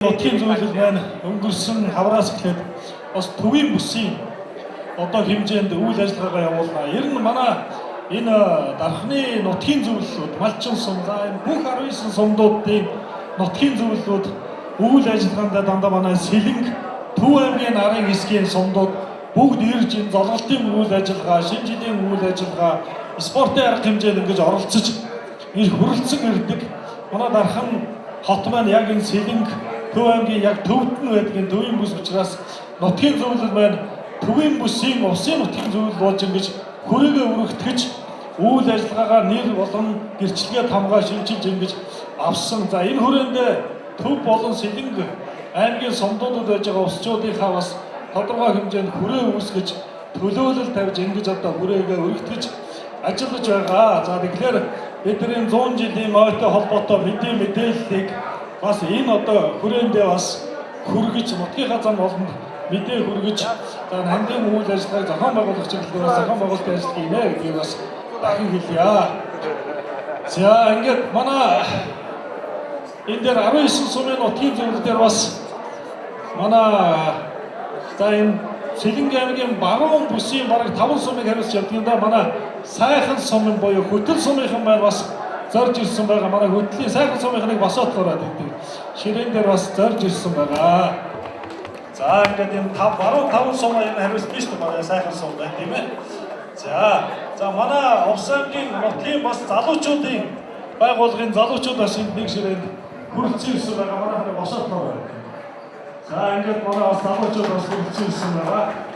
Нутгийн зөвлөл маань өнгөрсөн хавраас эхлээд бас төвийн бүсийн одоо хэмжээнд үйл ажиллагаагаа явуулна. Ер нь манай энэ дархны нутгийн зөвлөлүүд, Малчин сум, за энэ бүх 19 сумдуудын нутгийн зөвлөлүүд үйл ажиллагаандаа дандаа манай Сэлэнг, Төв аймгийн нарын хэсгийн сумдууд бүгд ирж энэ золголтын үйл ажиллагаа, шинэ жилийн үйл ажиллагаа, спортын арга хэмжээнд ингэж оролцож ир хүрэлцэн ирдэг. Манай дархан хот маань яг энэ Сэлэнг, Төв аймгийн яг төвд нь байдаг энэ төвийн бүс учраас нутгийн зөвлөл маань төвийн бүсийн усын нутгийн зөвлөл болж ингэж хүрээгээ өргөтгөж үйл ажиллагаагаа нэр болон гэрчлэгээ тамгаа шинчилж ингэж авсан. За энэ хүрээндээ төв болон Сэлэнг аймгийн сумдуудад байж байгаа усчуудынхаа бас тодорхой хэмжээнд хүрээ үүсгэж төлөөлөл тавьж ингэж одоо хүрээгээ өргөтгөж ажиллаж байгаа. За тэгэхээр бидний 100 жилийн ойтой холбоотой мэдээ мэдээллийг бас энэ одоо хүрээндээ бас хүргэж нутгийнхаа зам олонд мэдээ хүргэж за нандин үйл ажиллагааг зохион байгуулах чиглэлээр бас зохион байгуулалтын ажил хийнэ гэдгийг бас дахин хэлье. За ингээд манай энэ дээр 19 сумын нутгийн зөвлөл дээр бас манай за энэ Сэлэнг аймгийн баруун бүсийн бараг 5 сумыг хариуцж явдаг юм да. Манай сайхан сумын буюу хөтөл сумынхан маань бас зорж ирсэн байгаа. Манай хөтлийн сайхан сумынхныг босоотгороо гэдэг. Ширээн дээр бас зорж ирсэн байгаа. За ингээд энэ тав баруун 5 сум энэ хариуцдаг шүү дээ. Манай сайхан сум байна тийм ээ. За за манай Увс аймгийн нутгийн бас залуучуудын байгууллагын залуучууд бас энд нэг ширээнд хүрэлцэн ирсэн байгаа. Манай хань босоотгороо. За ингээд манай бас залуучууд бас хүрэлцэн ирсэн байгаа.